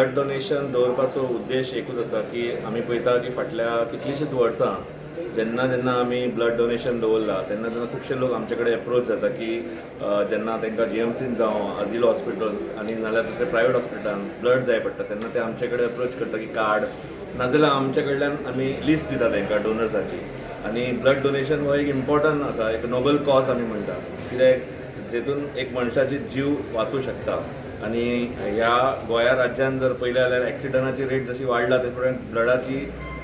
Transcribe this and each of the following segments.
Blood donation दवरपाचो उद्देश एकूच आसा की आमी पळयता की फाटल्या कितलींशींच वर्सां जेन्ना जेन्ना आमी ब्लड डोनेशन दवरला तेन्ना तेन्ना खुबशे लोक आमचे कडेन एप्रोच जाता की जेन्ना तांकां जीएमसीन जावं, आजिलो हॉस्पिटल आनी नाल्यार दुसरे प्रायवेट हॉस्पिटलान ब्लड जाय पडटा, तेन्ना ते आमचे कडेन एप्रोच करता की कार्ड नाजाल्यार आमचे कडल्यान आमी लिस्ट दिता तांकां डोनर्साची. आनी ब्लड डोनेशन हो एक इम्पॉर्टंट आसा, एक नोबल कॉज आमी म्हणटा, कित्याक जेतून एक मनशाची जीव वाचूं शकता. आनी ह्या गोंया राज्यान जर पळयलें जाल्यार एक्सिडंटाची रेट जशी वाडला ते प्रमाणे ब्लडाची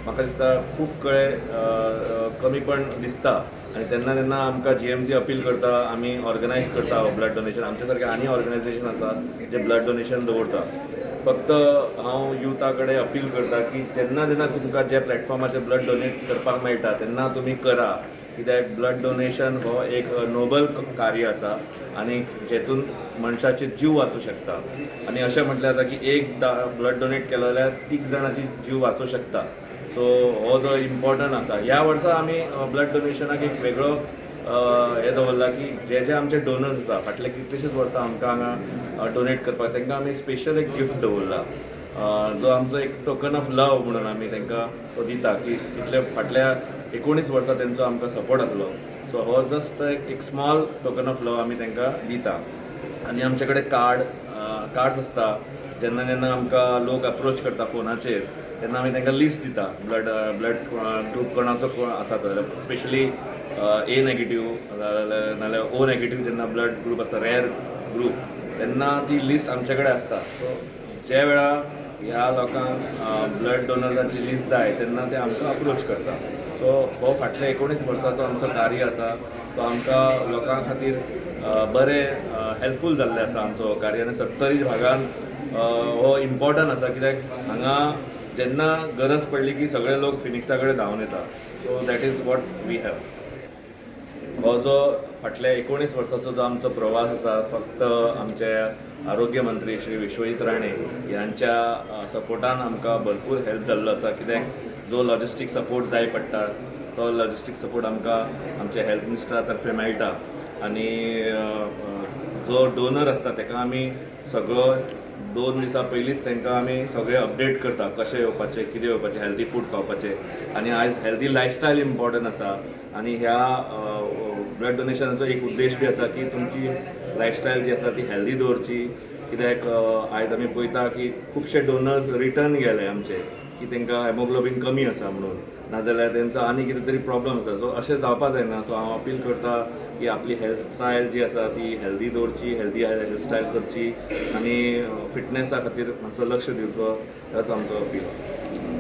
म्हाका दिसता खूब कडेन कमीपण दिसता. आनी तेन्ना तेन्ना आमकां जीएमसी अपील करता, आमी ऑर्गनायज करता ब्लड डोनेशन. आमच्या सारके आनी ऑर्गनायझेशन आसा जे ब्लड डोनेशन दवरता. फक्त हांव युथा कडेन अपील करता की जेन्ना जेन्ना तुमकां ज्या प्लॅटफॉर्माचेर ब्लड डोनेट करपाक मेळटा तेन्ना तुमी करा, कित्याक ब्लड डोनेशन हो एक नोबल कार्य आसा आनी जेतून मनशाचे जीव वाचूं शकता. आनी अशें म्हटल्यार जाता की एक ब्लड डोनेट केलो जाल्यार तीग जाणांची जीव वाचूं शकता. सो हो जो इम्पॉर्टंट आसा, ह्या वर्सा आमी ब्लड डोनेशनाक एक वेगळो हें दवरला की जे जे आमचे डोनर्स आसा, फाटले कितलेशेच वर्सां आमकां हांगा डोनेट करपाक, तांकां आमी स्पेशल एक गिफ्ट दवरला, जो आमचो एक टोकन ऑफ लव म्हणून आमी तांकां तो दिता की इतले फाटल्या 19 वर्सां तेंचो आमकां सपोर्ट आसलो. सो हो जस्ट एक स्मॉल टोकन ऑफ लव आमी तांकां दिता. आनी आमचे कडेन कार्ड्स आसता. जेन्ना जेन्ना आमकां लोक अप्रोच करता फोनाचेर तेन्ना आमी तांकां लिस्ट दिता, ब्लड ब्लड ग्रूप कोणाचो कोण आसा तो, स्पेशली ए नेगेटीव नाल्यार ओ नेगेटीव जेन्ना ब्लड ग्रूप आसता, रेर ग्रूप, तेन्ना ती लिस्ट आमचे कडेन आसता. सो जे वेळार ह्या लोकांक ब्लड डोनर्साची लिस्ट जाय तेन्ना ते आमकां अप्रोच करता. सो हो फाटल्या 19 वर्साचो आमचो कार्य आसा, तो आमकां लोकां खातीर बरें हेल्पफूल जाल्लें आसा आमचो हो कार्य. आनी सत्तरी भागान हो इम्पॉर्टंट आसा, कित्याक हांगा जेन्ना गरज पडली की सगळे लोक फिनिक्सा कडेन धांवन येता. So that is what we have. हो जो फाटल्या 19 वर्साचो जो आमचो प्रवास आसा, फक्त आमचे आरोग्य मंत्री श्री विश्वजीत राणे यांच्या सपोर्टान आमकां भरपूर हेल्प जाल्लो आसा, कित्याक जो लॉजिस्टीक सपोर्ट जाय पडटा तो लॉजिस्टीक सपोर्ट आमकां आमच्या हेल्थ मिनिस्टरा तर्फे मेळटा. आनी जो डोनर आसता ताका आमी सगळो 2 दिसां पयलींच तांकां आमी सगळें अपडेट करता, कशें येवपाचें, कितें येवपाचें, हेल्दी फूड खावपाचें. आनी आयज हेल्दी लायफस्टायल इम्पॉर्टंट आसा. आनी ह्या ब्लड डोनेशनाचो एक उद्देश बी आसा की तुमची लायफस्टायल जी आसा ती हेल्दी दवरची, कित्याक आयज आमी पळयता की खुबशे डोनर्स रिटर्न गेले आमचे की तांकां हेमोग्लोबीन कमी आसा म्हणून, नाजाल्यार तेंचो आनी कितें तरी प्रॉब्लम आसा. सो अशें जावपा जायना. सो हांव अपील करता की आपली हेअरस्टायल जी आसा ती हेल्दी दवरची, हेल्दी हेअरस्टायल करची आनी फिटनेसा खातीर मातसो लक्ष दिवचो, हेच आमचो अपील आसा.